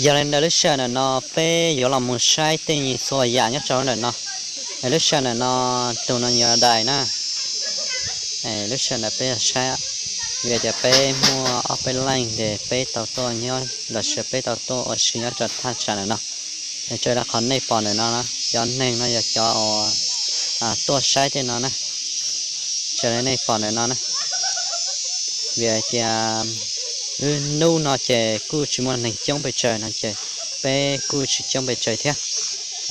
Yog li ntawd lub sij hawm ntawm no peb yuav los mus saib tej txhua yam nyob rau ntawm no. Lub sij hawm ntawm no tus no yog dais na. Lub sij hawm ntawm peb saib, vim tias peb muaj ob peb leej ces peb tau tuaj nyob los sis peb tau tuaj ua si nyob rau thaj tsam ntawm no. Raws li qhov nej pom ntawm no na, cov neeg no yog cov uas tuaj saib tej no na. Raws li nej pom ntawm no na, vim tias wb hnub no ces kuj tsis muaj neeg coob pes tsawg no ces peb kuj tsis coob pes tsawg thiab.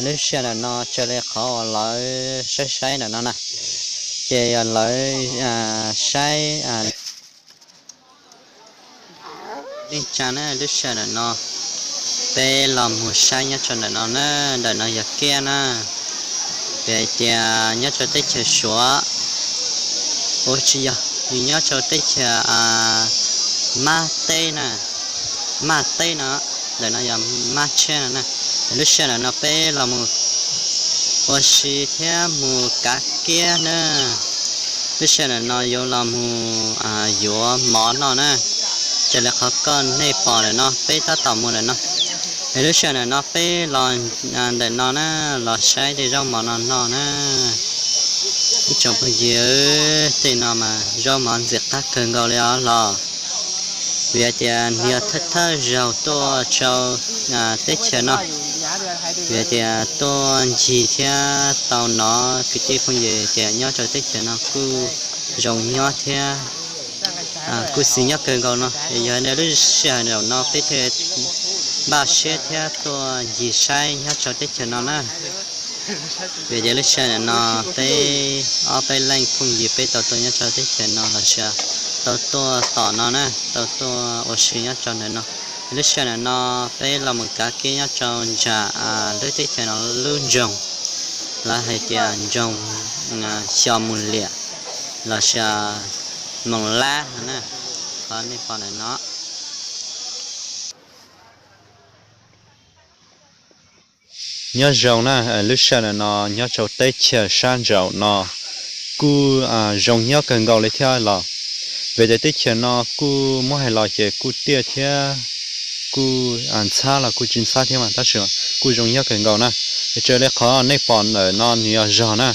Lub sij hawm ntawm no raws li qhov uas lawv saib saib ntawm no na, ces yog lawv saib neej tsa na. Lub sij hawm ntawm no peb los mus saib nyob rau ntawm no na, ntawm no yog kiab na. Vim hais tias nyob rau teb chaws Suav, ua tsis yog, nws nyob rau teb chaws Mab teb na, Maj teb no, ntawm no yog Mab tsheb no na. Lub sij hawm ntawm no peb los mus ua si thiab mus kav kiab na. Lub sij hawm ntawm no yuav los mus yuav mov noj na. Raws li qhov koj nej pom ntawm no peb tab tom mus ntawm no. Es lub sij hawm ntawm no peb los ntawm no na, los saib tej zaub mov no noj na. Ib tsoom phooj ywg, tej no mas zaub mov ntxim qab kawg nkaus li os los. Vim tias nws yog thawj thawj zaug tuaj rau teb chaws no. Vim tias tuaj ncig thiab tau hnov kwv tij phooj ywg tias nyob rau teb chaws no kuj zoo nyob thiab kuj xis nyob kawg nkaus no. Yog li ntawd lub sij hawm ntawm no peb thiaj npaj siab thiab tuaj ncig saib nyob rau teb chaws no na. Vim tias lub sij hawm ntawm no peb ob peb leej phooj ywg peb tau tuaj nyob rau teb chaws no los sis tau tuaj tom no na, tau tuaj ua si nyob rau ntawm no. Lub sij hawm ntawm no peb los mus kav kiab nyob rau nram lub teb chaws no lub nroog, lawv hais tias nroog Xyo Mus Liam los sis Moos Lab no na, qhov nej pom ntawm no. Nyob zoo na, lub sij hawm ntawm no nyob rau teb chaws sab nraum no kuj zoo nyob kawg nkaus li thiab los. Vim tias teb chaws no kuj muab hais los ces kuj tiaj thiab kuj ntxhab los kuj tsis ntxhab thiab mas tab sis kuj zoo nyob kawg nkaus na. Raws li qhov nej pom ntawm no nws yog zog na,